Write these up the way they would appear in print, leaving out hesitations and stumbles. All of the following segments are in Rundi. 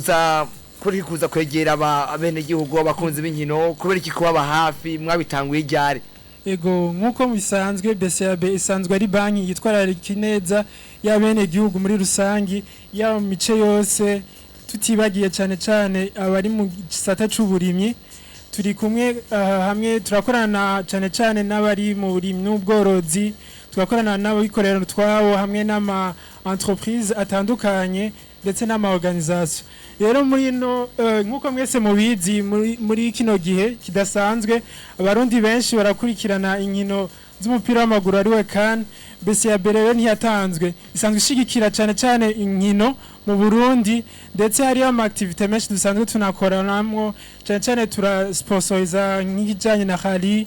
Kuza kuri kuza kwegera abenegihugu, abakunzi b'inkino, kubera iki kubaba hafi? Mwabitanguye ryari? Ego, nk'uko bisanzwe, BCAB isanzwe ari banki yitwararika ineza y'abenegihugu muri rusangi, yaba mu mice yose, tutibagiye cyane cyane abari mu gisata c'uburimyi. Turi kumwe hamwe turakorana cyane cyane n'abari mu burimyi n'ubworozi, tugakorana n'abikorera utwabo hamwe n'ama entreprise atandukanye ndetse n'ama organisation. Rero muri no nk'uko mwese mubizi, muri kino gihe kidasanzwe Abarundi benshi barakurikirana inkino z'umupira w'amaguru, ariwe CAN. BCAB rero ntiyatanzwe, isanzwe ishigikira cyane cyane inkino mu Burundi, ndetse hariyo ama activité menshi dusanzwe tunakoranamwo. Cyane cyane turasponsoriza nk'ibijyanye na rally,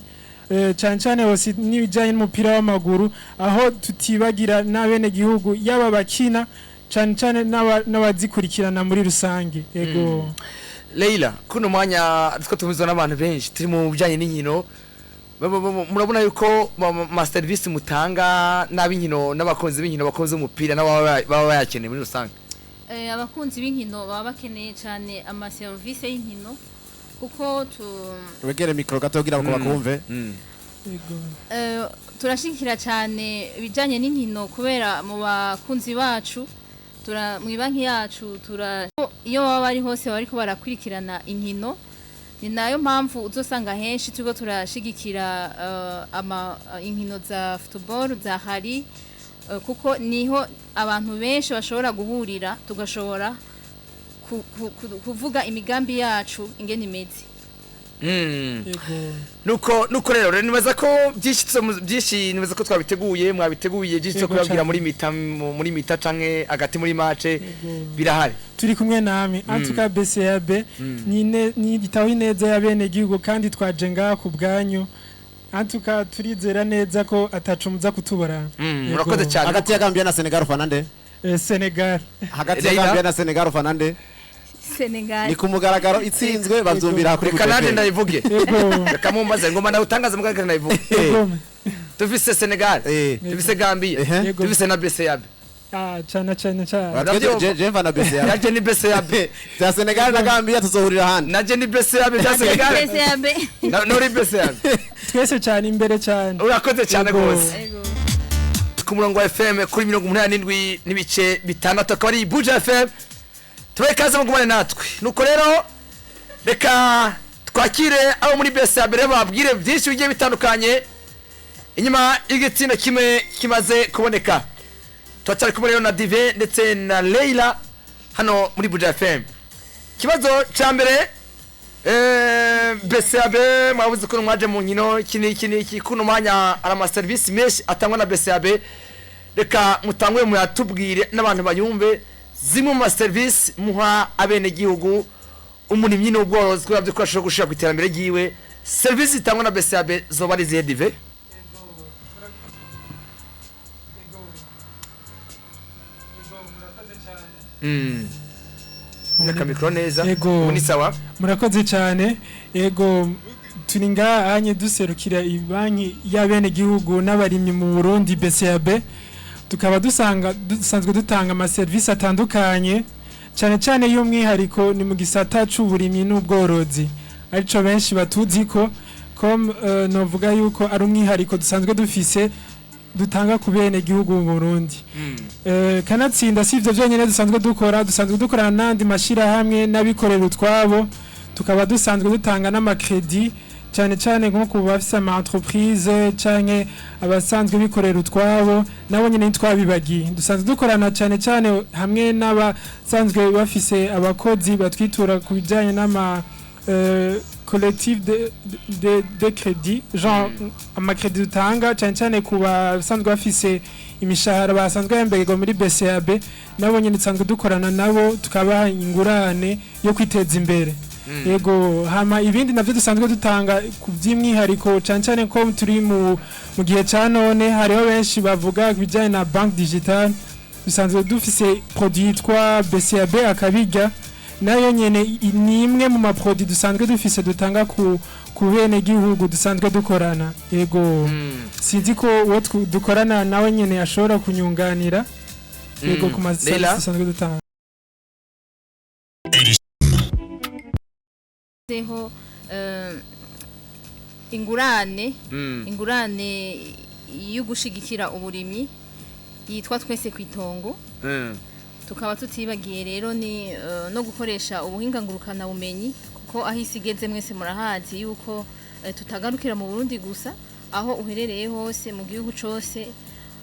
cyane cyane hose n'ibijyanye n'umupira w'amaguru, aho tutibagira n'abenegihugu, yaba bakina cyane cyane n'abazikurikirana muri rusange. Ego. Leila, kuno mwanya two tumizwa n'abantu benshi turi mu bijyanye n'inkino. Murabona yuko ma service mutanga n'ab'inkino n'abakunzi b'inkino, bakunze umupira n'ababa baba bayakeneye muri rusange? Abakunzi b'inkino baba bakeneye cyane amaserivisi y'inkino kuko tu Wegere micro gato kugira ngo bakumve. Ego. Turashigikira cyane ibijyanye n'inkino kubera mu bakunzi bacu tura mu banki yacu tura iyo baba bari hose bariko barakurikirana inkino. Ni nayo mpamvu uzosanga henshi turiko turashigikira ama inkino za football, za rally, kuko niho abantu benshi bashobora guhurira, tugashobora kuvuga imigambi yacu ingene imeze. Ego. Nuko rero nibaza ko byinshi byinshi nibaza ko twabiteguye, mwabiteguye byinshi cyo Yego kubabwira cane. muri mi-temps, muri mi-temps canke hagati muri match birahari. Turi kumwe namwe. En tout cas, BCAB ni igitabo ineza y'abenegihugu, kandi twaje ngaha ku bwanyu. En tout cas, turizera neza ko ataco muza kutubora. Mm, murakoze cyane. Hagati ya Gambia na Senegal, ufana nde? Senegal. Hagati ya Leila? Gambia na Senegal, ufana nde? Senegal. Ni ku mugaragaro, itsinzwe bavyumvira kuri Reka nanje Buja. ndayivuge. Ego. Reka mumbaze ngoma nawe utangaze mugaragara ndayivuge. Ego. Dufise Senegal, dufise Gambia, Yego. dufise na BCAB. Ah, cyane cyane cyane. Urabyumva? Je mfana BCA. Naje ni BCAB. Bya Senegal na Gambia tuzohurira ahandi. Naje ni BCAB, bya Senegal. BCAB. Nuri BCAB. Twese cyane, imbere cyane. Urakoze cyane Yego. rwose. Ego. Ku murongo wa FM kuri 87.6, akaba ari Buja FM. Tubahe ikaze, mugumane natwe. Nuko rero reka twakire abo muri BCAB rero babwire byinshi bigiye bitandukanye inyuma y'igitsina kimwe kimaze kuboneka. Turacyari kumwe rero na Dive ndetse na Leila hano muri Buja FM. Ikibazo cya mbere, BCAB mwabuze ko mwaje mu nkino, iki n'iki n'iki. Kuno mwanya hari amaserivisi menshi atangwa na BCAB. Reka mutangwe muyatubwire n'abantu bayumve, zimwe mu maserivisi muha abenegihugu, umurimyi n'ubworozi, kubera by'uko ashobora gushira ku iterambere ryiwe. Serivisi zitangwa na BCAB zoba ari izihe, Dive? Reka mikoro neza. Yego. Ubu ni sawa. Murakoze cyane. Ego, turi ngaha duserukira banki y'abenegihugu n'abarimyi mu Burundi, BCAB. Tukaba dusanga dusanzwe dutanga amaserivisi atandukanye, cyane cyane y'umwihariko ni mu gisata c'uburimyi n'ubworozi, arico benshi batuzi ko comme novuga yuko ari umwihariko dusanzwe dufise dutanga ku bene gihugu mu Burundi. Kanatsinda si ivyo vyonyene dusanzwe dukora, dusanzwe dukorana n'andi mashirahamwe n'abikorera utwabo, tukaba dusanzwe dutanga n'amakredi, cyane cyane nko ku bafise ama entreprise canke abasanzwe bikorera utwabo, nabo nyene ntitwabibagiye. Dusanzwe dukorana cyane cyane hamwe n'abasanzwe bafise abakozi batwitura ku bijyanye n'ama collectif de crédit, genre amakredi dutanga cyane cyane ku basanzwe bafise imishahara, basanzwe bahemberwa muri BCAB, nabo nyene dusanzwe dukorana nabo, tukabaha ingurane yo kwiteza imbere. Yego, hama ibindi navyo dusanzwe dutanga ku by'imwihariko, cyane cyane ko turi mu gihe ca none, hariho benshi bavuga ku bijyanye na banque digitale, dusanzwe dufise produit yitwa BCAB Akabirya. Nayo nyene ni imwe mu maproduit dusanzwe dufise dutanga ku bene gihugu dusanzwe dukorana. Yego, sinzi ko uwo dukorana nawe nyene ashobora kunyunganira. Yego, ku Leila? maserivisi dusanzwe dutanga. Zeho ingurane ingurane yo gushigikira uburimyi yitwa Twese Kwitongo. Tukaba tutibagiye rero ni no gukoresha ubuhinga ngurukana bumenyi, kuko aho isi igeze mwese murahazi yuko tutagarukira mu Burundi gusa. Aho uherereye hose mu gihugu cose,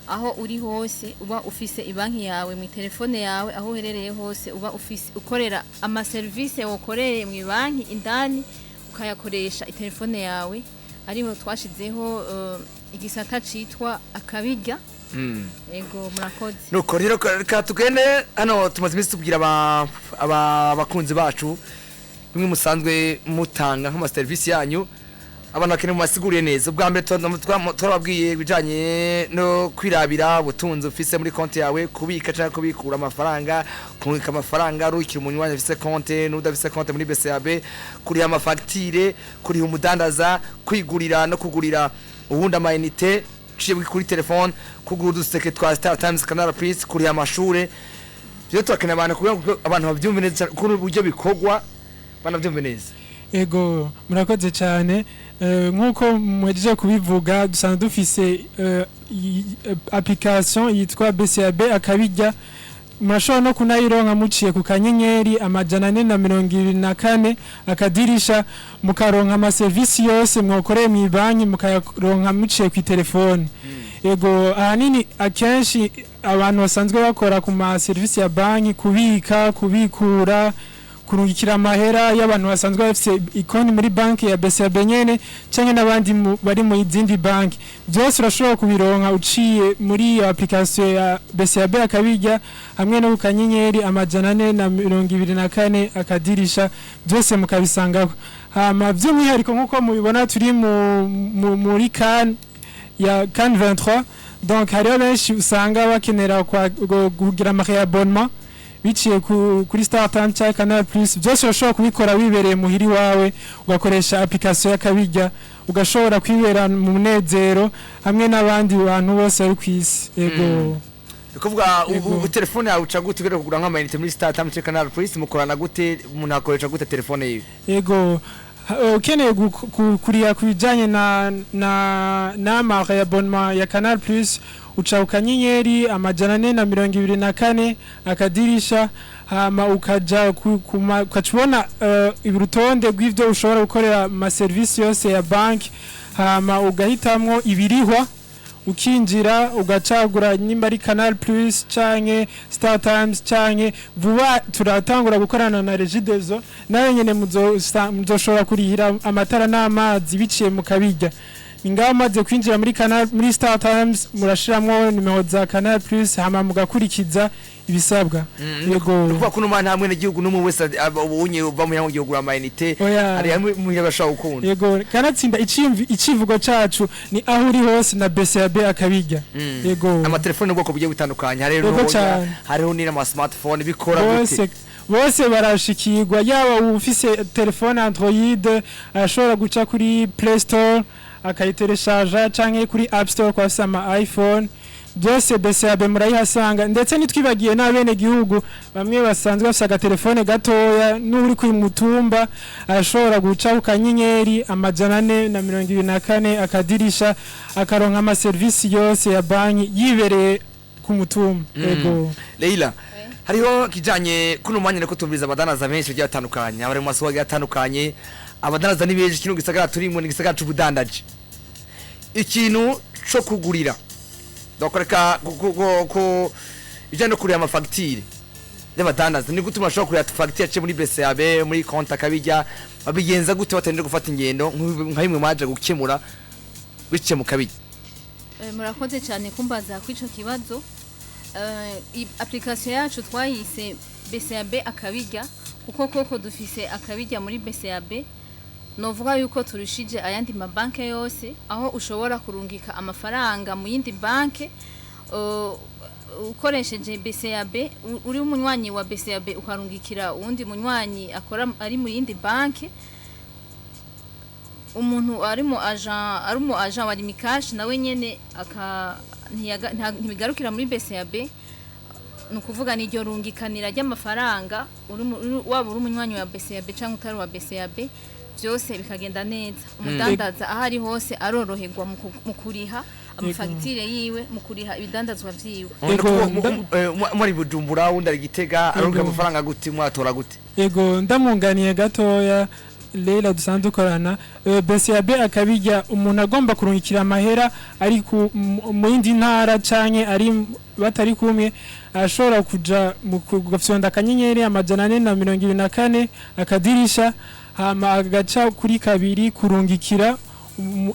aho uri hose, uba ufise ibanki yawe mu telefone yawe. Aho uherereye hose uba ufise ukorera amaserivisi wokoreye mu banki indani, ukayakoresha itelefone yawe. Ariho twashizeho igisata citwa Akabirya. Ego, murakoze. Nuko rero reka tugende hano. Tumaze iminsi tubwira abakunzi bacu bimwe musanzwe mutanga nk'amaserivisi yanyu, abantu bakeneye mubasiguriye neza. Ubwa mbere twababwiye ibijanye no kwirabira ubutunzi ufise muri konti yawe, kubika cyangwa kubikura amafaranga, kubika amafaranga urukira umunywanyi afise konti n'udafise konti muri BCAB, kuriha amafagitire, kuriha umudandaza, kwigurira no kugurira uwundi amayinite uciye kuri telefone, kugura uduseke twa Star Times, Canal Plus, kuriha amashure. Rero turakeneye abantu kugira ngo abantu babyumve neza cyane, ukuntu uburyo bikorwa banabyumve neza. Ego, murakoze cyane. Nk'uko muhejeje kubivuga, dusanzwe dufise application yitwa BCAB Akabirya. Murashobora no kunayironka muciye ku *424 akadirisha, mukaronka amaserivisi yose mwakoreye mu banki, mukayaronka muciye ku telefone. Ego, ahanini akenshi abantu basanzwe bakora ku maserivisi ya banki, kubika, kubikura, kurungikira amahera y'abantu basanzwe bafise ikonti muri banki ya BCAB nyene canke n'abandi bari mu zindi banki, byose urashobora kubironka uciye muri iyo application ya BCAB Akabirya hamwe no ku *424 akadirisha, byose mukabisangaho. Hama by'umwihariko, nk'uko mubibona, turi muri CAN ya CAN 23, donc hariho benshi usanga bakenera kugira ama réabonnement biciye kuri Star Times cyangwa Canal Plus. Byose urashobora kubikora wibereye muhiri wawe, ugakoresha application y'Akabirya, ugashobora kwibera mu munezero hamwe n'abandi bantu bose bari ku isi. Ego. Ni kuvuga Yego. ubu telefone yawe uca gute ugera kugura nk'amayinite muri Star Times cyangwa Canal Plus? Mukorana gute? Umuntu akoresha gute telefone yiwe? Ego, ukeneye kuriha ku bijyanye na n'ama réabonnement ya Canal Plus, uca ku *424 akadirisha, hama ukaja ukaca ubona urutonde rw'ivyo ushobora gukorera amaserivisi yose ya banki, hama ugahitamwo ibirihwa, ukinjira ugacagura nimba ari Canal Plus canke Star Times, canke vuba turatangura gukorana na Regideso, nayo nyene muzoshobora kurihira amatara n'amazi biciye mu Kabirya. Ni ngaho maze kwinjira muri Canal, muri Star Times, murashiramwo nimero za Canal Plus, hama mugakurikiza ibisabwa. Yego. Ni ukuvuga ko numa nta mwenegihugu n'umwe wese ubunye uva mu gihugu kugura amayinite, Oya. hari hamwe muhira bashobora gukunda. Yego, kanatsinda icivugo cacu ni aho uri hose na BCAB Akabirya. Yego. Amatelefone y'ubwoko bugiye butandukanye, hariho Yego ntoya, cane. hariho n'ama smartphone, bikora Bose gute? bose barashikirwa. Yaba ufise telefone Android, arashobora guca kuri Play Store akayitereshaja, canke kuri App Store kwa afise ama iPhone. Byose BCAB murayihasanga. Ndetse ntitwibagiye n'abene gihugu bamwe basanzwe bafise agatelefone gatoya, n'uri kuri mutumba arashobora guca ku *424 akadirisha, akaronka amaserivisi yose ya banki yibereye ku mutumba. Ego. Leila, hariho kijanye kuno mwanya niko tumviriza abadanaza benshi bagiye batandukanye, abari mu masoko agiye atandukanye. Abadanaza ni benshi. Kino gisagara turimo ni gisagara c'ubudandaji. Ikintu co kugurira, donc reka ku bijanye no kuriha amafagitire y'abadandaza, ni gute bashobora kuriha fagitire aciye muri BCAB, muri konti Akabirya? Babigenza gute batarinze gufata ingendo nka bimwe mwaje gukemura biciye mu Kabirya? Murakoze cyane kumbaza kw'ico kibazo. Application yacu twayise BCAB Akabirya kuko koko dufise akabirya muri BCAB. Novuga yuko turushije ayandi mabanke yose, aho ushobora kurungika amafaranga mu yindi banke ukoresheje BCAB, uri umunywanyi wa BCAB, ukarungikira uwundi munywanyi akora ari mu yindi banke. Umuntu ari mu agent, ari mu agent wa Lumicash, nawe nyene aka ntibigarukira muri BCAB. Ni ukuvuga ni iryo rungikanira ry'amafaranga, waba uri umunywanyi wa BCAB cyangwa utari uwa BCAB. Byose bikagenda neza. Umudandaza aho ari hose aroroherwa mu kuriha amafagitire yiwe, mu kuriha ibidandazwa vyiwe. Yego, Muri Bujumbura, wundi ari Gitega, arunga amafaranga gute? Mwatora gute? Yego, ndamunganiye gatoya Leila dusanzwe dukorana. BCAB akabijya, umuntu agomba kurungikira amahera ari mu yindi ntara canke ari batari kumwe, ashobora kuja mu gufyonda *424 akadirisha, hama agaca kuri 2 kurungikira.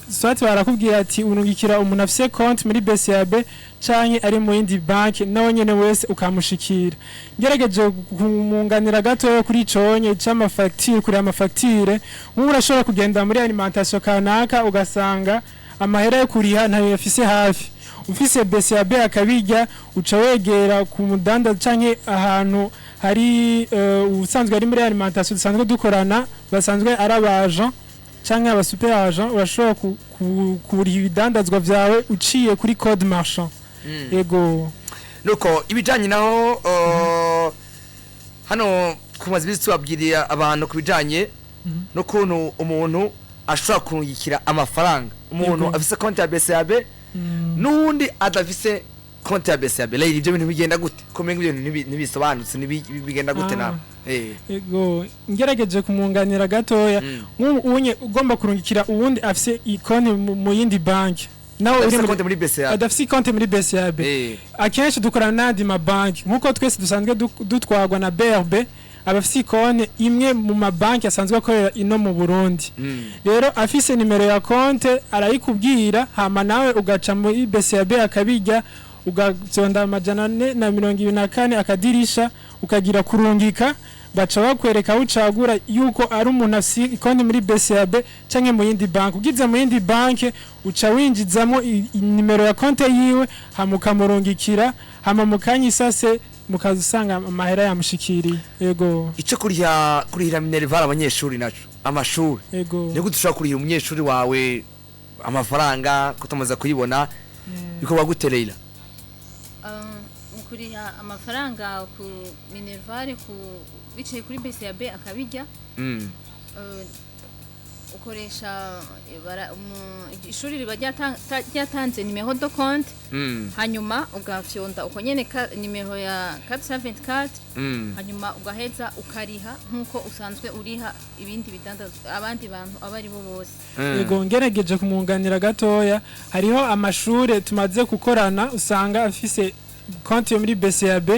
Swati barakubwira ati urungikira umuntu afise konti muri BCAB canke ari mu yindi banki, nawe nyene wese ukamushikira. Ngerageje kumunganira gatoya kuri iconye c'amafagitire, kuri amafagitire, nk'ubu urashobora kugenda muri alimentation kanaka ugasanga amahera yo kuriha ntayo yafise hafi. Ufise BCAB akabijya, uca wegera ku mudanda canke ahantu hari ubusanzwe ari muri alimentation dusanzwe dukorana, basanzwe ari abaagent canke aba super agent, urashobora kuriha ibidandazwa vyawe uciye kuri code marchand. Yego. Nuko ibijanye naho, hano kumaze iminsi tubabwiriye abantu ku bijanye n'ukuntu umuntu ashobora kurungikira amafaranga umuntu afise konti ya BCAB n'uwundi adafise konti ya BCAB. Rero ibyo bintu bigenda gute? Ko menga ibyo bintu ntibisobanutse, bigenda gute? Nawe. Yego, ngerageje kumunganira gatoya. Nk'ubu unye ugomba kurungikira uwundi afise ikonti mu yindi banki, nawe uri adafise muri konti muri BCAB. Adafise ikonti muri BCAB, akenshi dukorana n'andi mabanki nk'uko twese dusanzwe dutwarwa na BRB, abafise ikonti imwe mu mabanki asanzwe akorera ino mu Burundi. Rero afise nimero ya konte arayikubwira, hama nawe ugaca muri BCAB akabijya, ugatonda 424 akadirisha, ukagira kurungika, baca bakwereka aho ucagura yuko ari umuntu afise ikonti muri BCAB canke mu yindi banki. Ugize mu yindi banki, uca winjizamo nimero ya konte yiwe, hama ukamurungikira, hama mu kanya isase mukaza usanga amahera yamushikiriye. Yego. Ico kurihira minerval abanyeshuri naco, amashuri, ni gute ushobora kurihira umunyeshuri wawe amafaranga kutamaze kuyibona? Bikorwa gute, Leila? Mu kuriha amafaranga ku minerval ku biciye kuri BCAB akabijya, ukoresha ishuri riba ryatanze nimero de compte, hanyuma ugafyonda uko nyene nimero ya 424, hanyuma ugaheza ukariha nk'uko usanzwe uriha ibindi bidandazwa abandi bantu abo ari bo bose. Yego, ngerageje kumwunganira gatoya, hariho amashure tumaze gukorana usanga afise konti yo muri BCAB,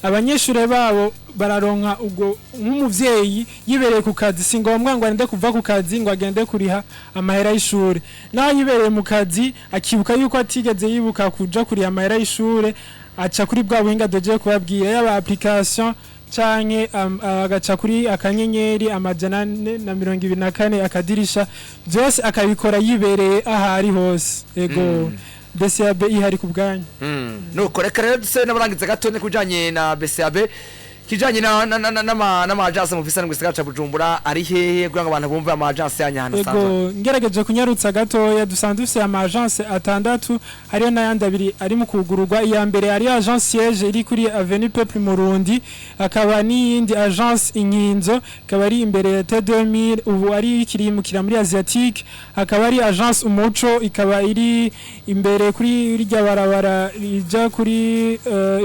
abanyeshure babo bararonka ubwo nk'umuvyeyi yibereye ku kazi, si ngombwa ngo arinde kuva ku kazi ngo agende kuriha amahera y'ishure. Naho yibereye mu kazi akibuka yuko atigeze yibuka kuja kuriha amahera y'ishure, aca kuri bwa buhinga dogiye kubabwira, yaba application canke agaca kuri *424 akadirisha, byose akabikora yibereye aho ari hose. Ego, BCAB ihari ku bwanyu. Nuko reka rero duse n'abarangiza gato ne kujanye na BCAB, kijanye na na na n'ama n'ama agence mufisa mu gisagara ca Bujumbura, ari hehe, kugira ngo abantu bumve ama agence yanyu ahantu asanzwe. Ego, ngerageje kunyarutsa gatoya, dusanzwe dufise ama agence atandatu, hariyo n'ayandi abiri ari mu kugururwa. Iya mbere ari agence siège iri kuri Avenue Peuple Murundi, akaba n'iyindi agence Inkinzo, ikaba ari imbere ya T2000, ubu ari ikirimukira muri Asiatique. Hakaba ari agence Umuco, ikaba iri imbere kuri rirya barabara rija kuri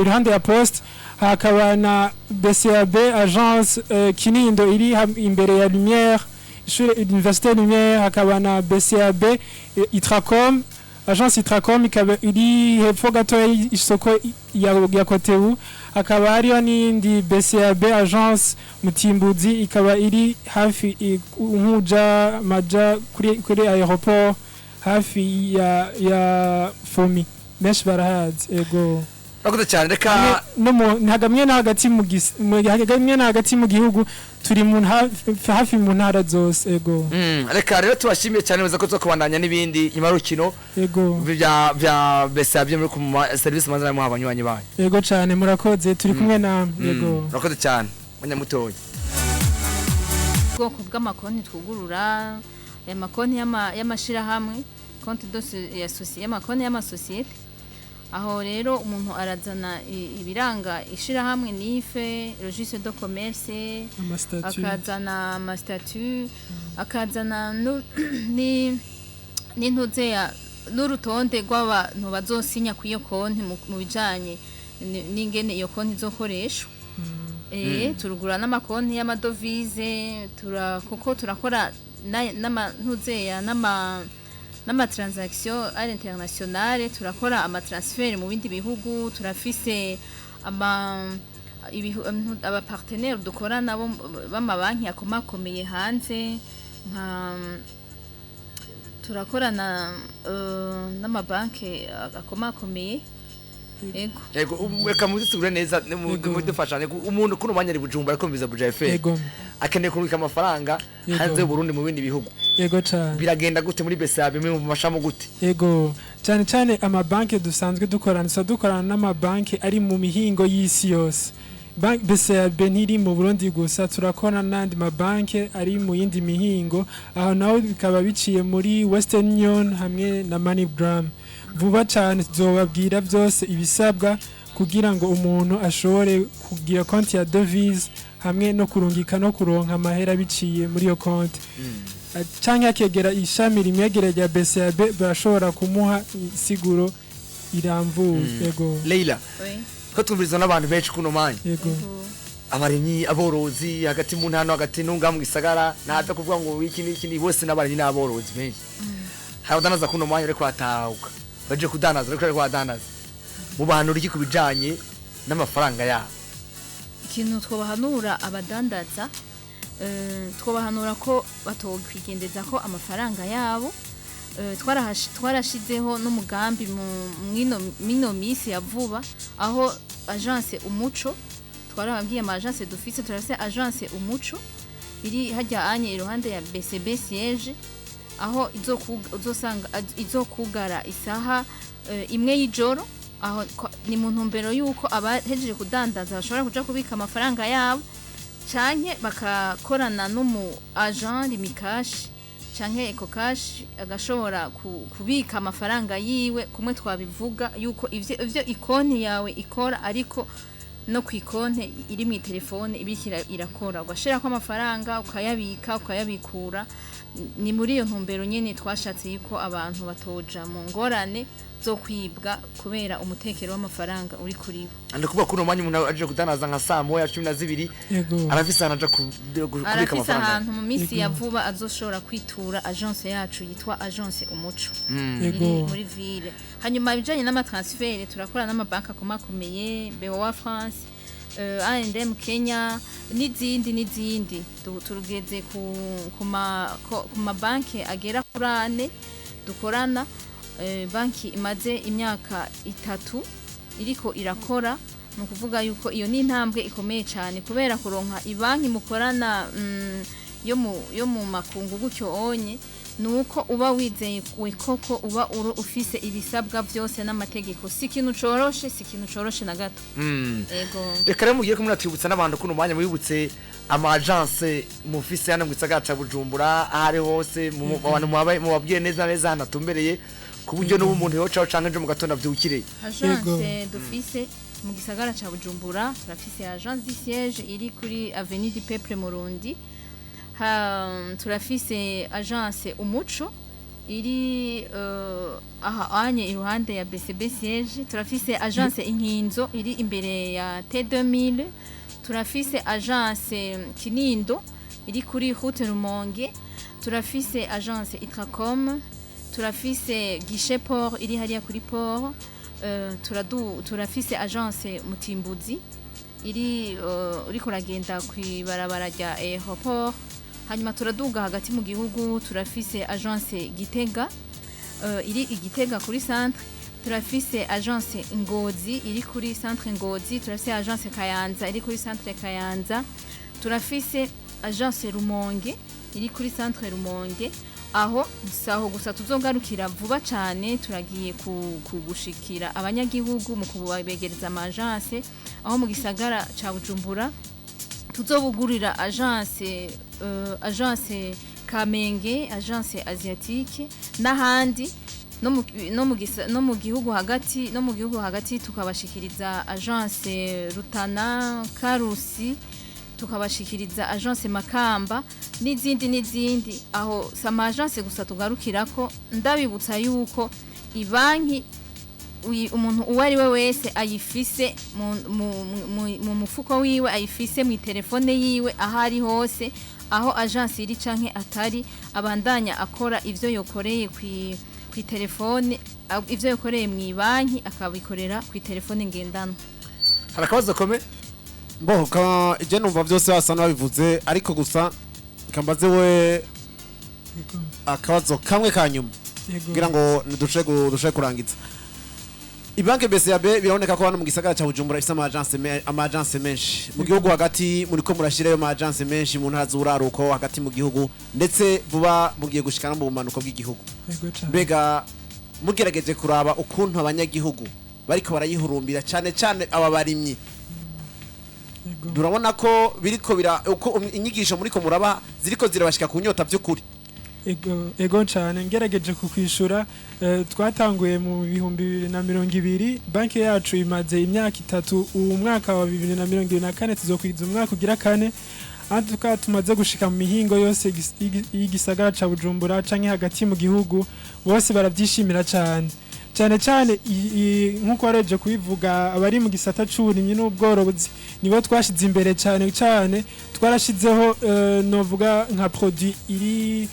iruhande ya poste. Hakaba na BCAB agence Kinindo, iri imbere ya Lumière, ishure Université Lumière. Hakaba na BCAB Itracom, agence Itracom, ikaba iri hepfo gatoya y'isoko ya Kotebu. Hakaba hariyo n'iyindi BCAB agence Mutimbuzi, ikaba iri hafi nkuja maja kuri aéroport, hafi ya Fomi, benshi barahazi. Ego. Urakoze cyane, reka No mu hagamwe na hagati mu hagamwe na hagati mu gihugu, turi mu hafi mu ntara zose. Ego. Reka rero tubashimiye cyane, muza ko tuzokubandanya n'ibindi nyuma y'urukino Ego. vya BCAB muri ku service manza muha abanywanyi banyu. Ego cyane, murakoze, turi kumwe namwe. Ego. Urakoze cyane, munyamutoyi. Ubwoko bw'amakonti twugurura, aya makonti y'amashirahamwe, konti ya y'amakonti y'amasosiyete. Aho rero umuntu arazana ibiranga ishirahamwe, NIF, registre de commerce, Ama statut. Akazana ama statut, akazana n'intuzeya n'urutonde rw'abantu bazosinya ku iyo konti mu bijanye n'ingene iyo konti izokoreshwa. Turugura n'amakonti y'amadovize, kuko turakora n'amantuzeya n'ama transaction à l'international, turakora ama transfert mu bindi bihugu, turafise ama aba partenaire dukora nabo b'amabanki akomakomeye hanze, nka turakorana n'amabanki akomakomeye, ego. Yego, reka mudusigure neza, Yego. mudufashanye. Umuntu kuno mwanya ari Bujumbura ariko mbiza Buja FM, akeneye kurungika amafaranga hanze y'u Burundi mu bindi bihugu. Yego cyane. Biragenda gute muri BCAB, mu mashamo gute? Yego, cyane cyane amabanki dusanzwe dukorana, dusa dukorana n'amabanki ari mu mihingo y'isi yose. BCAB ntiri mu Burundi gusa, turakorana n'andi mabanki ari mu yindi mihingo, aho naho bikaba biciye muri Western Union hamwe na MoneyGram. Vuba cyane tuzobabwira byose ibisabwa kugira ngo umuntu ashobore kugira konti ya devise hamwe no kurungika no kuronka amahera biciye muri iyo konti, canke akegera ishami rimwegereye rya BCAB, barashobora kumuha insiguro iramvuye. Yego. Leila, Oui. ko twumvirizwa n'abantu benshi kuno mwanya, Yego. abarimyi, aborozi, hagati mu ntano, hagati nunga mu gisagara, ntaza kuvuga ngo iki n'iki, ni bose n'abarimyi n'aborozi benshi. Hari abadanaza kuno mwanya ariko batahuka baje kudandaza, ariko badanaza mu bantu riki ku bijanye n'amafaranga yabo? Ikintu twobahanura abadandaza, twobahanura ko batokwigendeza ko amafaranga yabo. Twarashizeho n'umugambi mu mwino misi ya vuba, aho agence Umuco, twarababwiye ama agence dufise, turafise agence Umuco iri hajya anye iruhande ya BCB siège, aho uzosanga izokugara isaha 1 y'ijoro. Aho ni mu ntumbero y'uko abahejeje kudandaza bashobora kuja kubika amafaranga yabo, canke bakakorana n'umu agent Lumicash canke Ecocash, agashobora kubika amafaranga yiwe kumwe twabivuga yuko ivyo ikonti yawe ikora, ariko no ku ikonte iri mu telefone ibikira irakora, ugashirako amafaranga, ukayabika, ukayabikura. Ni muri iyo ntumbero nyene twashatse yuko abantu batoja mu ngorane zo kwibwa kubera umutekero w'amafaranga uri kuri bo. Ndi kuvuga kuno mwanya umuntu aje kudandaza nka saa 1, 12, arafise ahantu aja kubika Arafise amafaranga? ahantu mu minsi ya vuba azoshobora kwitura agence yacu yitwa agence Umuco iri muri ville. Hanyuma ibijanye n'ama transfert, turakora n'amabanki akomakomeye, BOA France, A&M Kenya n'izindi n'izindi. Turugeze ku mabanki agera kuri ane dukorana. Banki imaze imyaka 3 iriko irakora, ni ukuvuga yuko iyo ni intambwe ikomeye cyane, kubera kuronka ibanki mukorana yo mu makungu gutyo onye, ni uko uba wizeye we koko, uba ufise ibisabwa byose n'amategeko. Si ikintu coroshe, si ikintu coroshe na gato. Ego. Reka rero mugiye kumwe natwibutsa n'abantu kuno mwanya, mwibutse ama agence mufise hano mu gisagara ca Bujumbura, aho ari hose, abantu mubabwiye neza neza hano atumbereye, ku buryo n'ubu umuntu yocaho canke ejo mu gatondo avyukire. Agence dufise mu gisagara ca Bujumbura, turafise agence du siège iri kuri Avenue du Peuple Murundi. Turafise agence Umuco iri aha anye iruhande ya BCB siège, turafise agence Inkinzo iri imbere ya T2000, turafise agence Kinindo iri kuri route Rumonge, turafise agence Itracom, turafise guichet port iri hariya kuri port, turafise agence Mutimbuzi iri uriko uragenda kw'ibarabara rya aéroport. Hanyuma turaduga hagati mu gihugu, turafise agence Gitega iri i Gitega kuri centre, turafise agence Ngozi iri kuri centre Ngozi, turafise agence Kayanza iri kuri centre Kayanza, turafise agence Rumonge iri kuri centre Rumonge. Aho saho gusa, tuzogarukira vuba cyane, turagiye kugushikira abanyagihugu mu kubabegereza ama agence, aho mu gisagara ca Bujumbura tuzobugurira agence Kamenge, agence Asiatique n'ahandi. No mu gihugu hagati, tukabashikiriza agence Rutana, Karusi, tukabashikiriza agence Makamba n'izindi n'izindi. Aho si ama agence gusa tugarukirako. Ndabibutsa yuko ibanki umuntu uwo ari we wese ayifise mu mufuko wiwe, ayifise mu telefone yiwe, aho ari hose, aho agence iri canke atari, abandanya akora ivyo yokoreye kwi telefone, ivyo yokoreye mu banki akabikorera ku telefone ngendanwa. Hari akabazo kome. Bo ka je numva byose basa n'ababivuze, ariko gusa kambaze we akabazo kamwe ka nyuma kugira ngo dushe kurangiza. Ibanke BCAB biraboneka ko hano mu gisagara cya Bujumbura ifite ama agence menshi. Mu gihugu hagati muriko murashirayo ama agence menshi mu ntara z'uraruko hagati mu gihugu, ndetse vuba mugiye gushikana mu bumanuko bw'igihugu. Yego cane. Mbega mugerageje kuraba ukuntu abanyagihugu bariko barayihurumbira, cyane cyane aba barimyi, turabona ko biriko bira uko inyigisho muriko muraba ziriko zirabashika ku nyota by'ukuri? Ego, ego cyane. Ngerageje kukwishura, twatanguye mu 2020. Banki yacu imaze imyaka 3. Uwu mwaka wa 2024 tuzokwiza umwaka ugira kane. Antuka tumaze gushika mu mihingo yose y'igisagara ca Bujumbura canke hagati mu gihugu, bose baravyishimira cyane cyane cyane. Nk'uko wareje kubivuga, abari mu gisata c'uburimyi n'ubworozi nibo twashize imbere cyane cyane. Twarashizeho novuga nka produit iri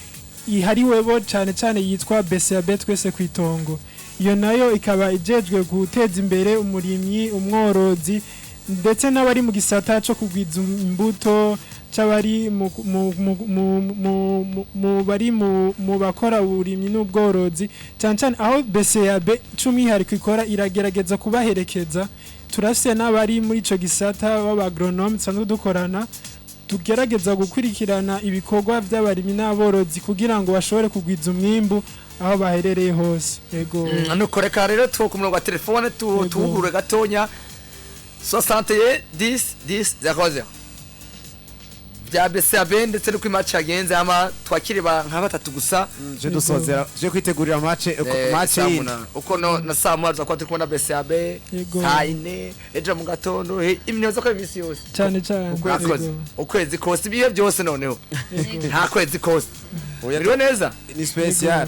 ihariwe bo cyane cyane yitwa BCAB Twese Kwitongo. Iyo nayo ikaba ijejwe guteza imbere umurimyi, umworozi, ndetse n'abari mu gisata cyo kugwiza imbuto, c'abari mu mu mu mu mu- mu- mu bari mu bakora uburimyi n'ubworozi cyane cyane. Aho BCAB c'umwihariko ikora, iragerageza kubaherekeza. Turafise n'abari muri ico gisata b'abagronome dusanzwe dukorana, tugerageza gukurikirana ibikorwa by'abarimyi n'aborozi kugira ngo bashobore kugwiza umwimbu aho baherereye hose. Yego. Nuko reka rero tu ku murongo wa telefone tuwugurure gatonya, 61 10 10 00 bya BCAB, ndetse no match yagenze, ama twakire nka batatu gusa. Je dusozera, je kwitegurira match match saa yindi. munani. Uko no na saa moya tuzakuba turi kubona BCAB. Yego. Saa yine ejo mu gatondo, imyuza ko iminsi yose. Cyane cyane. Mwakoze. Yego. Ukwezi kose, ibihe byose noneho. Yego. Nta kwezi kose. Oya, Biriwe neza. Ni special.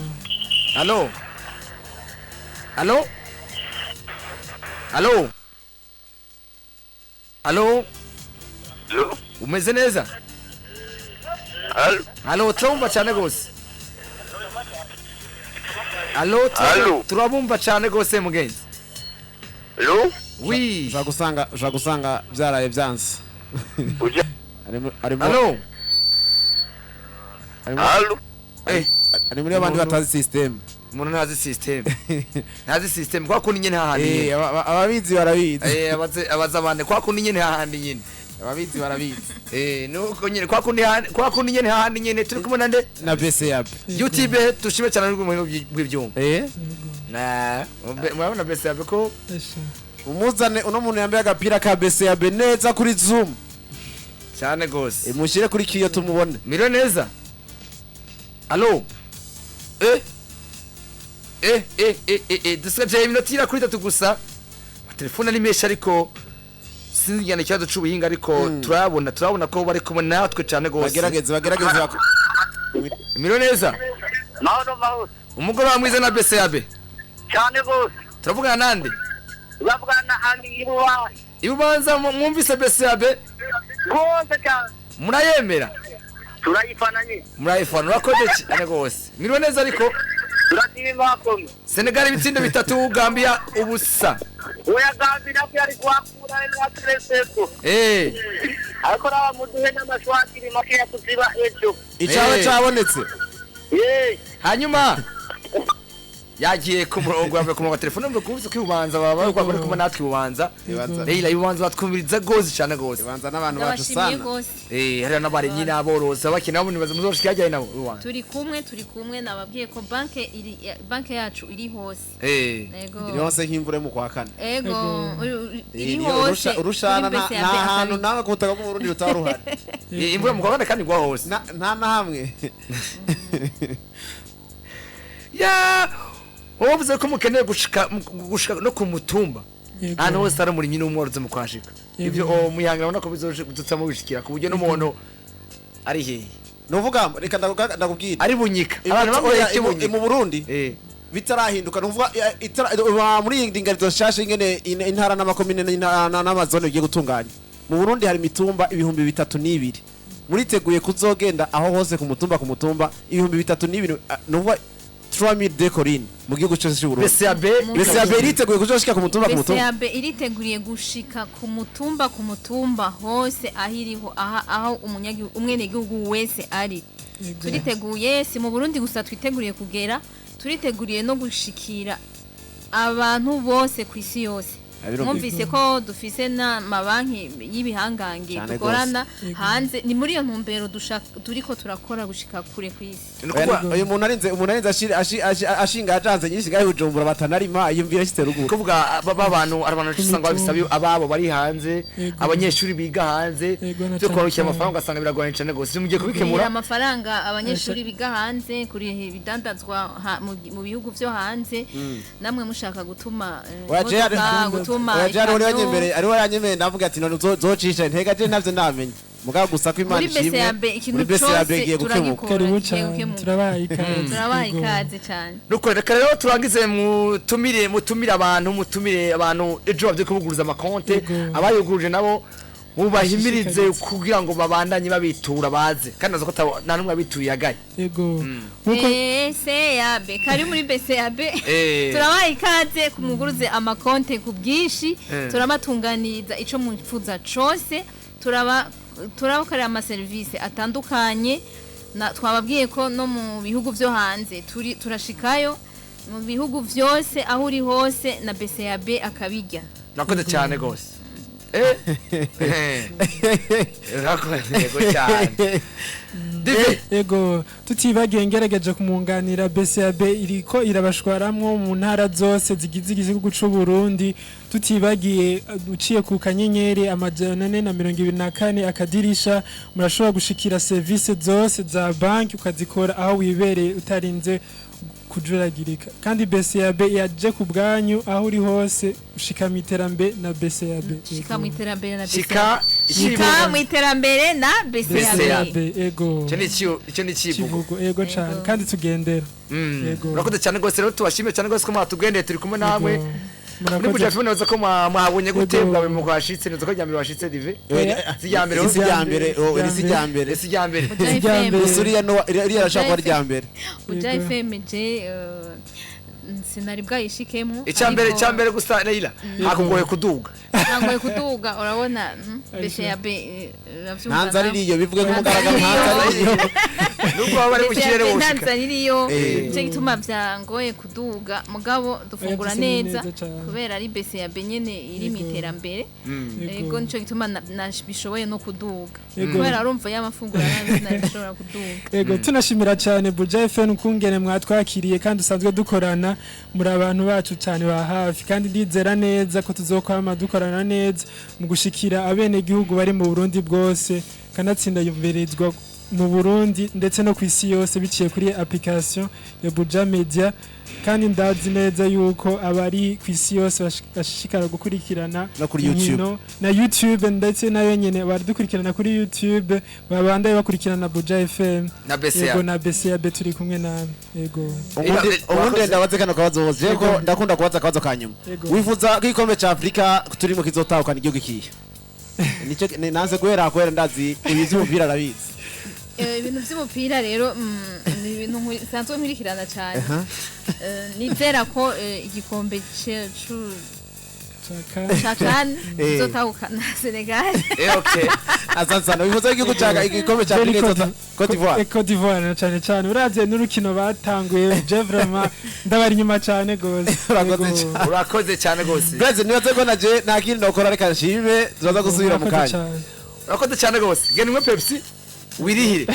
Allo, allo, allo, allo! Allo? Umeze neza? Allo? Allo, turabumva cyane gose. Allo? Allo? Turabumva cyane gose, mugenzi. Allo? Oui. Ushobora gusanga byaraye byanze. Uja Arimo Allo? arimo Allo? ari muri abandi batazi system. Umuntu ntazi system, ntazi system kwa kundi nyene hahandi nyene. Ababizi barabizi. Abaza abandi kwa kundi nyene hahandi nyene. Ababizi barabizi. Nuko nyene kwa kundi kwa kundi nyene hahandi nyene. Turi kumwe nande? Na BCAB. YouTube, tushime cyane n'ubwo bw'ibyuma. Na murabona BCAB ko Esha. Umuzane uno muntu yambaye agapira ka BCAB neza kuri Zoom. Cyane gose. Mushyire kuri kiyo tumubone. Miriwe neza. Allo? Dusigaje iminota igera kuri 3 gusa. Telefone ari menshi, ariko sinzi njyana ikibazo c'ubuhinga, ariko turabona ko bari kumwe natwe cyane gose. Bagerageze Miriwe neza. Mahoro, mahoro. Umugoroba mwiza na BCAB. Cyane gose. Turavugana nande? Uravugana na Andi Ibuwa. Ibubanza, mwumvise BCAB? Rwose cyane. Murayemera? Turayifana nyine. Murayifana, urakoze cyane gose. Miriwe neza ariko. Turashima bakomye. Senegal ibitsindo 3, Gambia 0. Oya, Gambi nabwo yari kuhakura natreseko. Ariko raba muduhe n'amashwakiri makeya tuziba ejo. Icaba cabonetse. Hanyuma yagiye ku murongo, yavuye ku murongo wa telefone. Mvuye kumvise ko ibubanza baba bari kumwe natwe ibubanza. Ibanza. Leila, ibubanza batwumviriza gose cyane gose. Ibanza n'abantu bacu Ndabashimiye sana. gose. Hariya n'abarimyi n'aborozi abakina nabo nibaza muzoshika hajyaye nabo ibubanza. Turi kumwe, turi kumwe. Nababwiye ko banke iri, banke yacu iri hose. Ego. Iri hose nk'imvura yo mu kwa kane. Ego, iri Ni hose. urushana Kuri nta BCAB nta hantu akabiri. nawe ku butaka bw'Uburundi rutaba ruhari. Imvura mu kwa kane kandi igwa hose. Nta na hamwe. Ya. Wowe uvuze ko mukeneye gushika gushika no ku mutumba, Yego. ahantu hose hari umurimyi n'umworozi mu kwashika. Yego. Ibyo oh, muyanga urabona ko bizoca mubishikira ku buryo n'umuntu ari hehe, Nuvuga reka ndakubwira. ari bunyika, abantu bamwe Oya, iki bunyika mu Burundi bitarahinduka, nuvuga muri iyi ndinganizo nshasha ingene intara n'amakomine n'amazone bigiye gutunganya mu Burundi, hari imitumba 3002. Muriteguye kuzogenda aho hose ku mutumba ku mutumba 3002, nuvuga 3000 de collines mu gihugu cyose cy'u Burundi? BCAB. BCAB iriteguye kuzoshika ku mutumba ku mutumba? BCAB iriteguriye gushika ku mutumba ku mutumba hose aho iriho, aho umunyagihugu, umwenegihugu wese ari. Turiteguye, si mu Burundi gusa twiteguriye kugera, turiteguriye no gushikira abantu bose ku isi yose. Birumvikana. Mwumvise ko dufise n'amabanki y'ibihangange Cane. dukorana hanze. Ni muri iyo ntumbero turiko turakora gushika kure ku isi. Ni Oya, ukuvuga uyu muntu arinze ashinga ajanze nyinshi ngaho i Bujumbura batanarima, yumvira ashitse ruguru. Kuvuga abantu ari abantu usanga babisaba ababo bari hanze, Yego. abanyeshuri biga hanze, Yego, na byo cane kubarukira cane. amafaranga ugasanga biragoranye cyane rwose. Mugiye Kurihira kubikemura. amafaranga abanyeshuri biga hanze, kuriha ibidandazwa mu bihugu vyo hanze, namwe mushaka gutuma Oya, je imodoka, gutuma Oya, je hariho ikamyo. yanyemere, ariho yanyemere, ndavuga ati none uzocisha ntega, je ntavyo ndamenya, mugabo gusa ko Imana Muri ishimwe, BCAB ikintu muri BCAB cose igiye gukemuka. turagikora. Karibu Kigiye cyane. gukemuka. Turabaha ikaze. Turabaha Yego. ikaze cyane. Nuko reka rero turangize, mutumire abantu ejo bavye kubuguruza amakonte. Yego. Abayuguruje nabo mubahimirize Bashishikarize. kugira ngo babandanye babitura baze, kandi nazo ko nta n'umwe abituye yagaye. Yego, nkuko BCAB, kari muri BCAB. Turabaha ikaze kumuguruze amakonte ku bwinshi. Turabatunganiriza ico mwifuza cose, turabakorera amaserivisi atandukanye. Twababwiye ko no mu bihugu vyo hanze turi, turashikayo mu bihugu vyose, aho uri hose na BCAB akabirya. Nakoze cyane rwose. Urakoze, yego cyane Dive. Yego, tutibagiye ngerageje kumwunganira, BCAB iriko irabashwaramwo mu ntara zose zigize igihugu c'u Burundi, tutibagiye uciye ku *424# murashobora gushikira service zose za banki ukazikora aho wibereye utarinze kujuragirika. Kandi BCAB yaje ku bwanyu, aho uri hose ushika mu iterambere na BCAB. Shika mu iterambere na Shika BCAB. Shika icivugo. mu iterambere na BCAB. BCAB, ego. Icyo ni icivugo. Kivugo, ego cane, kandi tugendera. Yego. Urakoze cyane rwose. Rero tubashimiye cyane rwose ko mwatugendeye, turi kumwe namwe Yego. muri Murakoze. Buja FM. Naza ko mwahabonye gute? Yego. Bwawe mu kwashitse neza ko rya mbere washitse, Dive? Si irya mbere. Isi rya mbere, oh, iri si irya mbere. Si irya mbere. Buja Irya FM. mbere. Gusa uriya iriya arashobora kuba irya mbere. Buja Yego. FM je sinari bwayishikemo. Icya mbere, icya mbere gusa, Leila, hakugoye kuduga? Ntangoye kuduga, urabona, BCAB uravyumva. Nta nzara iriyo, bivuge ku mugaragaro, nta nzara iriyo. Nubwo baba bari mu kirere nta woshika. nzara iriyo. Nicyo gituma vyangoye kuduga, mugabo dufungura Oya, dusa neza neza cane. kubera ari BCAB nyene iri mu Yego. iterambere. Yego. Ego, nico gituma bishoboye no kuduga, Yego. kubera urumva y'amafunguro nabi sinabishobora kuduga. Ego, tunashimira cyane Buja FM kungene mwatwakiriye, kandi usanzwe dukorana, muri abantu bacu cyane ba hafi, kandi ndizera neza ko tuzokwama dukorana neza mu gushikira abene gihugu bari mu Burundi bwose, kanatsinda yumvirizwa mu Burundi ndetse no ku isi yose biciye kuri application ya Buja Media. Kandi ndazi neza yuko abari ku isi yose bashishikara gukurikirana No kuri YouTube. inkino na YouTube, ndetse nayo nyene baradukurikirana kuri YouTube, babandaye bakurikirana Buja FM Na BCA. Yego, na BCAB turi kumwe namwe, yego. Ubundi ndabaze kano kabazo bose, je ko Yego. ndakunda kubaza akabazo ka nyuma. Yego. Wifuza ko igikombe ca Afurika turimo kizotahukana igihugu ikihe? Nicyo nanze guhera kubera ndazi ibi vy'umupira arabizi. Ibintu by'umupira rero, ni ibintu nsanzwe nkurikirana cyane. Nizera ko igikombe Chaka. ca CAN izotahukana Senegal. Okay. Asante sana. Wifuza ko igihugu ca igikombe ca Jerry Afurika Cote d'Ivoire? Cote d'Ivoire na cyane cyane uravye n'urukino batanguye, je vraiment ndabari inyuma cyane gose. Urakoze Yego. cyane. Urakoze cyane rwose. Blaise, nibaze ko naje nta kindi nokora, reka nshime, turaza gusubira mu Murakoze kanya. cyane. Urakoze cyane rwose. Genda unywe Pepsi wirihire.